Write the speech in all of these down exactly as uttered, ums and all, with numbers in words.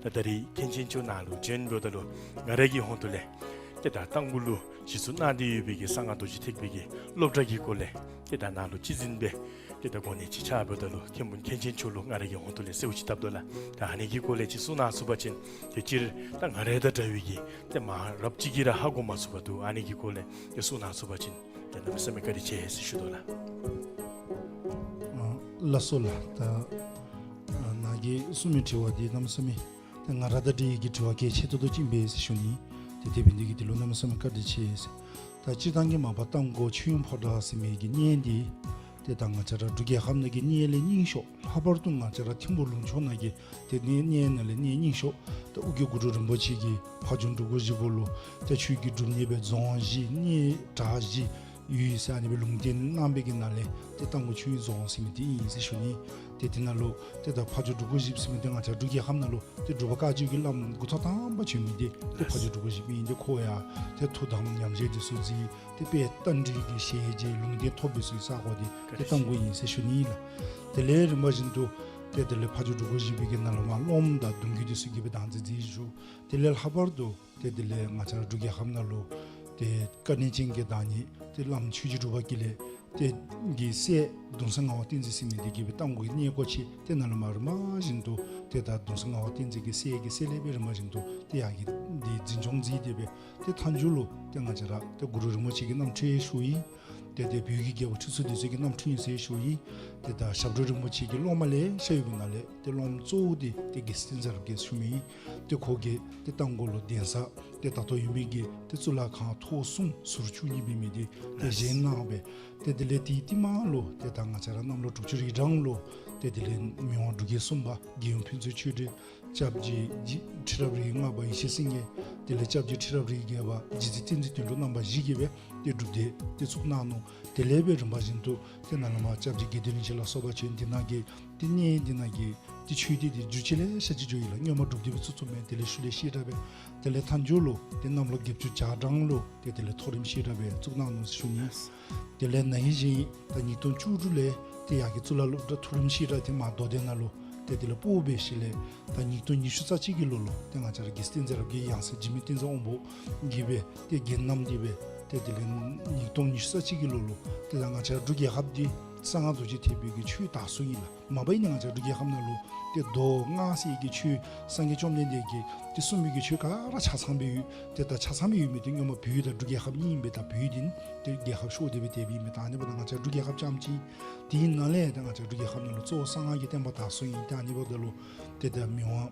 ད་ད་རིས་མཁན་ཆེན་མཆོག་ནཱ་ལུ་བྱོན་འབདཝ་ད་ལུ་ང་རའི་གི་ཧོངས་ཏོ་ལས་ཏེ་ད་རྟ་མགོ་ལུ་གཞི་བཙུགས་གནང་སྟེ་ཡོད་པའི་གི་གསང་སྔགས་རྡོ་རྗེ་ཐེག་པའི་གི་སློབ་གྲྭ་གི་སྐོར་ལས་ཏེ་ད་ནཱ་ལུ་སྤྱི་འཛིན་སྦེ་ཏེ་ད་གོ་གནས་ཅིག་ཕྱག་འབདཝ་ད་ལུ་མཁན་པོ་མཁན་ཆེན་མཆོག་ལུ་ང་རའི་གི་ཧོངས་ཏོ་ལས་གསོལཝ་ཅིག་བཏབ་དོ་ལགས། ད་ཨ་ནི་གི་སྐོར་ལས་ཅིག་གསུང་གནང་ཚུགས་པ་ཅིན་ཏེ་སྤྱིར་ད་ང་རའི་དང་འདྲ་བའི་གི་ཏེ་མང་རབས་ཅིག་གིས་ར་ཧ་གོ་མ་ཚུགས་པར་འདུག། ཨ་ནི་གི་སྐོར་ལས་ཏེ་གསུང་གནང་ཚུགས་པ་ཅིན་ཏེ་གནམ་མེད་ས་མེད་བཀའ་དྲིན་ཆེ་ཟེར་ཞུ་དོ་ལགས། ཨ་ལགས་སོ་ལགས། ད་ཨ་ནཱ་གིས་གསུང་མི་དྲི་བ་འདི་གནམ་མེད་ས་མེད་ཏེ་ང་ར་དང་འདྲ་བའི་གི་དྲི་བ་གལ་ཆེ་ཏོག་ཏོ་ཅིག་ཨིན་པས་ཟེར་ཞུ་ནི། ཏེ་དེ་འབད་ནི་འདི་གིས་འདི་ལུ་གནམ་མེད་ས་མེད་བཀའ་དྲིན་ཆེ་ཟེར། ད་སྤྱིར་བཏང་གི་མ་པ་རྟ་མགོ་ཆོས་དབྱིངས་ཕོ་བྲང་ཟེར་མི་གི་གནས་འདི་ཏེ་ད་ང་བཅས་ར་འབྲུག་རྒྱལ་ཁབ་ནང་གི་གནས་ལས་རྙིང་ཤོས། ལྷག་པར་དུ་ང་བཅས་ར་ཐིམ་ཕུག་ལུང་ཕྱོགས་ནང་གི་ཏེ་གནས་གནས་ནང་ལས་གནས་རྙིང་ཤོས། ད་ཨོ་རྒྱན་གུ་རུ་རིན་པོ་ཆེ་གིས་ཕ་ཇོ་འབྲུག་སྒོམ་ཞིག་པོ་ལུ་ཏེ་ཆོས་ཀྱི་སྒྲུབ་གནས་སྦེ་རྫོང་བཞི་གནས་བྲག་བཞི་ཡོད་ཟེར་ཨ་ནི་སྦེ་ལུང་བསྟན་གནང་བའི་གི་ནང་ལས་ཏེ་རྟ་མགོ་ཆོས་དབྱིངས་རྫོང་ཟེར་མི་འདི་ཨིན་ཟེར་ཞུ་ནི། ཏེ་དེ་ནང་ལུ་ཏེ་ད་ཕ་ཇོ་འབྲུག་སྒོམ་ཞིག་ཟེར་མི་འདི་ང་བཅས་འབྲུག་རྒྱལ་ཁབ་ནང་ལུ་ཏེ་འབྲུག་པ་བཀའ་བརྒྱུད་ཀྱི་བླམ་འགོ་ཐོག་དང་པ་བྱོན་མི་འདི་ཏེ་ཕ་ཇོ་འབྲུག་སྒོམ་ཞིག་ཨིན། ཏེ་ཁོ་ཡང་ཏེ་ཐུགས་དམ་ཉམས་བཞེས་འདི་ཚུ་མཛད། ཏེ་དཔལ་རྟ་མགྲིན་གྱི་ཞལ་མཇལ་ལུང་བསྟན་ཐོབ་པའི་ཚུ་གི་ས་གོ་འདི་ཏེ་རྟ་མགོ་ཨིན་ཟེར་ཞུ་ནི་ལགས། དེ་ལས་རིམ་པ་བཞིན་དུ་ཏེ་དེ་ལས་ཕ་ཇོ་འབྲུག་སྒོམ་ཞིག་པོའི་གི་ནང་ལུ་མར་སློབམ་དང་གདུང་བརྒྱུད་འདི་ཚུ་གིས་སྦེ་བདག་འཛིན་མཛད་བཞུགས། དེ་ལས་ལྷག་པར་དུ་ཏེ་དེ་ལས་ང་བཅས་ར་འབྲུག་རྒྱལ་ཁབ་ནང་ལུ་ཏེ་བཀའ་དྲིན་ཅན་གྱི་བདག་ཉིད་ཏེ་བླམ་ཆོས་རྗེ་འབྲུག་པ་ཀུན་ལེགས་ཏེ་གི་སྲས་གདུང་སྲས་ངག་དབང་བསྟན་འཛིན་ཟེར་མི་འདི་གིས་སྦེ་རྟ་མགོ་གི་གནས་སྒོ་ཕྱེ། ཏེ་ནཱ་ལུ་མར་རིམ་པ་བཞིན་དུ་ཏེ་ད་གདུང་སྲས་ངག་དབང་བསྟན་འཛིན་གྱི་སྲས་ཀྱི་སྲས་ལས་སྦེ་རིམ་པ་བཞིན་དུ་ཏེ་ཡར་གྱི་འདི་འཛིན་སྐྱོང་མཛད་དེ་སྦེ་ཏེ་མཐའ་མཇུག་ལུ་ཏེ་ང་བཅས་ར་ཏེ་གུ་རུ་རིན་པོ་ཆེ་གི་རྣམ་འཕྲུལ་ཞུཝ་ཨིན། ཏེ་ཏེ་བོད་ཀྱི་རྒྱལ་པོ་ཁྲི་སྲོང་ལྡེ་བཙན་གྱི་རྣམ་འཕྲུལ་ཨིན་ཟེར་ཞུཝ་ཨིན། ཏེ་ད་ཞབས་དྲུང་རིན་པོ་ཆེ་གི་སློབ་མ་ལེ་ཤ་ཡོད་པའི་ནང་ལས་ཏེ་སློབམ་གཙོ་བོ་འདི་ཏེ་རྒྱལ་སྲས་བསྟན་འཛིན་རབ་རྒྱས་ཞུ་མི་ཨིན། ཏེ་ཁོ་གིས་ཏེ་རྟ་མགོ་ལུ་གདན་ས་ཏེ་ད་ལྟོ་ཡོད་མི་གི་ཏེ་གཙུག་ལག་ཁང་ཐོག་གསུམ་ཟུར་བཅུ་གཉིས་འབད་མི་འདི་ཏེ་བཞེངས་གནང་སྦེ། ཏེ་དེ་ལས་དེའི་རྟིང་མ་ལུ་ཏེ་ད་ང་བཅས་ར་གནམ་ལོ་དྲུག་ཅུ་རེ་གྲངས་ལུ་ཏེ་དེ་ལས་མི་དབང་འབྲུག་རྒྱལ་གསུམ་པ་རྒྱལ་ཡུམ་ཕུན་ཚོགས་ཆོས་སྒྲོན་སྐྱབས་རྗེ་ཁྲི་རབས་རེ་ལྔ་པ་ཡེ་ཤེས་སེང་གེ། དེ་ལས་སྐྱབས་རྗེ་ཁྲི་རབས་རེ་བརྒྱད་པ་རྗེ་བཙུན་བསྟན་འཛིན་དོན་གྲུབ་རྣམ་པ་བཞི་གིས་སྦེ་ཏེ་སྒྲུབ་སྡེ་ཏེ་བཙུགས་གནང་ནུག། དེ་ལས་སྦེ་རིམ་པ་བཞིན་དུ་ཏེ་ནཱ་ལས་མར་སྐྱབས་རྗེ་དགེ་འདུན་རིན་ཆེན་ལ་སོགས་པ་བྱོན། འདི་ནང་གི་ཏེ་གནས་འདི་ནང་གི་ཏེ་ཆོས་སྡེ་འདི་འགྱུར་བཅོས་ལེ་ཤ་ཅིག་འགྱོ་ཡི་ལགས། སྔོན་མ་སྒྲུབ་སྡེ་སྦེ་བཙུགས་བཙུགསཔ་མས། དེ་ལས་ཤུལ་ལས་བཤད་གྲྭ་སྦེ། དེ་ལས་མཐའ་མཇུག་ལུ་ཏེ་གནམ་ལོ་བརྒྱད་ཅུ་གྱ་གྲངས་ལུ་ཏེ་དེ་ལས་མཐོ་རིམ་བཤད་གྲྭ་སྦེ་བཙུགས་གནང་ནུག་ཟེར་ཞུ་ནི། དེ་ལས་ན་ཧིང་གཞེས་ནིང་ད་ཉིས་སྟོང་བཅུ་དྲུག་ལས་ཏེ་ཡར་གྱི་གཙུག་ལག་སློབ་གྲྭ་མཐོ་རིམ་བཤད་གྲྭ་འདི་མར་མདོ་སྡེ་ནང་ལུ་ཏེ་དེ་ལས་སྤོ་སྦེ་ཞིནམ་ལས་ད་ཉིས་སྟོང་ཉི་ཤུ་རྩ་གཅིག་གི་ལོ་ལུ་ཏེ་ང་བཅས་ར་རྒྱལ་སྲས་བསྟན་འཛིན་རབ་རྒྱས་ཡང་སྲིད་འཇིགས་མེད་བསྟན་འཛིན་དབང་པོ་གིས་སྦེ་ཏེ་འགན་བསྣམས་ཏེ་སྦེ་ཏེ་དེ་ལས་ཉིས་སྟོང་ཉི་ཤུ་རྩ་གཅིག་གི་ལོ་ལུ་ཏེ་ད་ང་བཅས་ར་འབྲུག་རྒྱལ་ཁབ་འདི་གསང་སྔགས་རྡོ་རྗེ་ཐེག་པའི་གི་ཆོས་དར་ས་ཨིན་ལགས། མ་པ་ཨིན་ན་ང་བཅས་འབྲུག་རྒྱལ་ཁབ་ནང་ལུ་ཏེ་མདོ་སྔགས་ཟེར་གྱི་ཆོས་སངས་རྒྱས་བཅོམ་ལྡན་འདས་ཀྱིས་ཏེ་གསུངས་མི་གི་ཆོས་ག་ར་ཆ་ཚང་སྦེ་ཡོད། ཏེ་ད་ཆ་ཚང་སྦེ་ཡོད་མི་འདི་སྔོན་མ་བོད་དང་འབྲུག་རྒྱལ་ཁབ་གཉིས་ཨིན་པས། ད་བོད་འདི་ཏེ་རྒྱལ་ཁབ་ཤོར་ཏེ་སྦེ་དེ་སྦེ་ཨིན་པས། ད་ཨ་ནི་འབདཝ་ད་ང་བཅས་འབྲུག་རྒྱལ་ཁབ་རྐྱངམ་ཅིག་ཨིན། དེའི་ནང་ལས་ད་ང་བཅས་འབྲུག་རྒྱལ་ཁབ་ནང་ལུ་གཙོ་བོ་གསང་སྔགས་ཀྱི་བསྟན་པ་དར་ས་ཨིན། ད་ཨ་ནི་འབདཝ་ད་ལུ་ཏེ་ད་མི་དབང་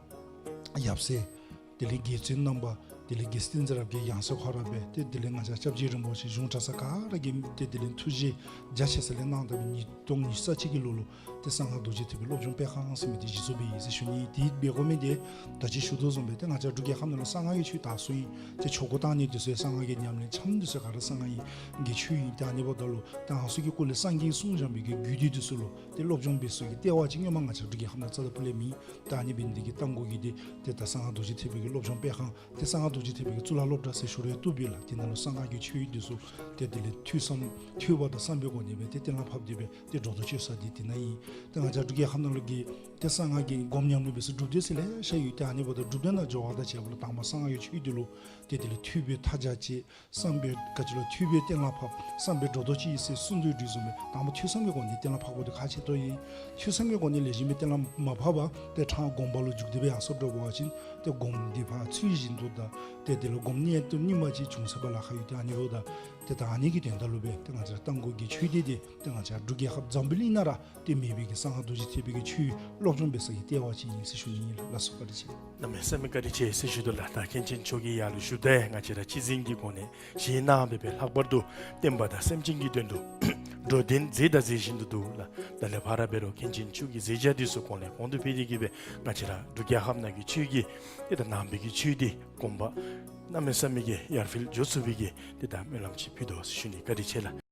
ཡབ་སྲས་དེ་ལས་རྒྱལ་བཙུན་རྣམ་པ་དེ་ལས་རྒྱལ་སྲས་བསྟན་འཛིན་རབ་རྒྱས་ཡང་སྲིད་ཁོ་ར་སྦེ་ཏེ་དེ་ལས་ང་བཅས་སྐྱབས་རྗེ་རིན་པོ་ཆེ་གཞུང་གྲྭ་ཚང་ག་ར་གིས་ཏེ་དེ་ལས་ཐུགས་རྗེ་རྒྱ་ཆེ་ས་ལས་གནང་ད་སྦེ་ཉིས་སྟོང་ཉི་ཤུ་རྩ་གཅིག་གི་ལོ་ལུ་ཏེ་གསང་སྔགས་རྡོ་རྗེ་ཐེག་པའི་སློབ་སྦྱོང་སྤེལ་ཁང་ཟེར་མི་འདི་གཞི་བཙུགས་འབད་ཡི་ཟེར་ཞུ་ནི། དེ་འབད་དགོ་མི་འདི་ད་ཅི་ཞུ་དོ་བཟུམ་སྦེ་ཏེ་ང་བཅས་འབྲུག་རྒྱལ་ཁབ་ནང་ལུ་གསང་སྔགས་ཀྱི་ཆོས་དར་ས་ཨིན། ཏེ་ཆོ་ག་བཏང་ནི་འདི་ཚུ་གསང་སྔགས་ཀྱི་ཉམས་ལེན་འཆམ་འདི་ཚུ་ག་ར་གསང་སྔགས་ཀྱི་ཆོས་ཨིན། ཏེ་ཨ་ནི་འབདཝ་ད་ལུ་ཏེ་ཨ་ནི་ཚུ་གི་སྐོར་ལས་སངས་རྒྱས་གསུངས་བཞག་པའི་གི་རྒྱུད་སྡེ་འདི་ཚུ་ལུ་ཏེ་སློབ་སྦྱོང་འབད་སའི་གི་ལྟེ་བ་ཅིག་སྔོན་མ་ང་བཅས་འབྲུག་རྒྱལ་ཁབ་ནང་རྩ་དང་ཕུ་ལས་མེད། ཏེ་ཨ་ནི་འབད་ནི་འདི་གིས་རྟ་མགོ་གི་འདི་ཏེ་ད་གསང་སྔགས་རྡོ་རྗེ་ཐེག་པའི་གི་སློབ་སྦྱོང་སྤེལ་ཁང་ཏེ་གསང་སྔགས་རྡོ་རྗེ་ཐེག་པའི་གི་གཙུག་ལག་སློབ་གྲྭ་ཟེར་ཞུ་རུང་བཏུབ་པས་ལགས། དེ་ནང་ལུ་གསང་སྔགས་ཀྱི་ཆོས་འདི་ཚུ་ཏེ་དེ་ལས་ཐོས་བསམ་ཐོས་པ་དང་བསམ་པའི་སྒོ་ནས་སྦེ་ཏེ་གཏན་ལ་ཕབ་སྟེ་སྦེ་ཏེ་སྒྲོ་འདོགས་གཅོད་ས་འདི་དེ་ནང་ཨིན། ཏེ་ང་བཅས་འབྲུག་རྒྱལ་ཁབ་ནང་ལུ་གི་ཏེ་གསང་སྔགས་ཀྱི་སྒོམ་ཉམས་ལེན་འབད་སའི་སྒྲུབ་སྡེ་ཚུ་ལེ་ཤ་ཡོད། ཏེ་ཨ་ནི་འབདཝ་ད་སྒྲུབ་སྡེ་ནང་འགྱོ་བ་དང་བཅས་པ་ལུ་དང་པ་གསང་སྔགས་ཀྱི་ཆོས་འདི་ལུ་ཏེ་དེ་ལས་ཐོས་པའི་མཐའ་རྒྱ་བཅད། བསམ་པའི་ག་ཅི་ལོ་ཐོས་པས་གཏན་ལ་ཕབ། བསམ་པས་སྒྲོ་འདོགས་གཅོད་ཟེར་གསུངས་དོ་བཟུམ་སྦེ་དང་པ་ཐོས་བསམ་གྱི་སྒོ་ནས་གཏན་ལ་ཕབ་དགོཔ་འདི་ཁག་ཆེ་ཏོག་ཏོ་ཨིན། ཐོས་བསམ་གྱི་སྒོ་ནས་ལེགས་ཤོམ་སྦེ་གཏན་ལ་མ་ཕབ་པར་ཏེ་ཕྲང་སྒོམ་པ་ལུ་འཇུག་སྟེ་སྦེ་ཡར་སོཔ་འདྲ་འབད་བ་ཅིན་ཏེ་སྒོམ་འདི་ཕར་ཚུལ་བཞིན་དུ་དང་ཏེ་དེ་ལུ་སྒོམ་གནད་དུ་སྨིན་པ་ཅིག་འབྱུང་ཟེར་བ་ལཱ་ཁག་ཡོད། ཏེ་ཨ་ནི་འབདཝ་ད་ཏེ་ད་ཨ་ནི་གི་དོན་དག་ལུ་སྦེ་ཏེ་ང་བཅས་རྟ་མགོ་གི་ཆོས་སྡེ་འདི་ཏེ་ང་བཅས་ར་འབྲུག་རྒྱལ་ཁབ་འཛམ་བུ་གླིང་ནང་ར་ཏེ་མེད་པའི་གི་གསང་སྔགས་རྡོ་རྗེ་ཐེག་པའི་གི་ཆོས་སློབ་སྦྱོང་འབད་སའི་གི་ལྟེ་བ་ཅིག་ཨིན་ཟེར་ཞུ་ནི་ཨིན་ལགས། ལགས་སོ་བཀའ་དྲིན་ཆེ། གནམ་མེད་ས་མེད་བཀའ་དྲིན་ཆེ་ཟེར་ཞུ་དོ་ལགས། ད་མཁན་ཆེན་མཆོག་གིས་ཡར་ལུ་བཞུགས་ཏེ་ང་བཅས་ར་སྤྱི་འཛིན་གྱི་སྒོ་ནས་བཞེས་གནང་སྦེ་སྦེ་ལྷག་པར་དུ་བསྟན་པ་དང་སེམས་ཅན་གྱི་དོན་དུ་འགྲོ་དོན་མཛད་དང་མཛད་བཞིན་དུ་འདུག་ལགས། ད་ལས་ཕར་འབད་རུང་མཁན་ཆེན་མཆོག་གི་མཛད་བྱ་འདི་ཚུ་གོང་ལས་གོང་དུ་འཕེལ་ཏེ་གི་སྦེ་ང་བཅས་ར་འབྲུག་རྒྱལ་ཁབ་ནང་གི་ཆོས་ཀྱི་ཏེ་ད་ནང་པའི་གི་ཆོས་འདི་གོང་འཕེལ་གནམ་མེད་ས་མེད་ཀྱི་ཡར་འཕེལ་འགྱོ་ཚུགས་པའི་གི་ཏེ་ད་སྨོན་ལམ་ཅིག་ཕུལ་དོ་ཟེར་ཞུ་ནི། བཀའ་དྲིན་ཆེ་ལགས།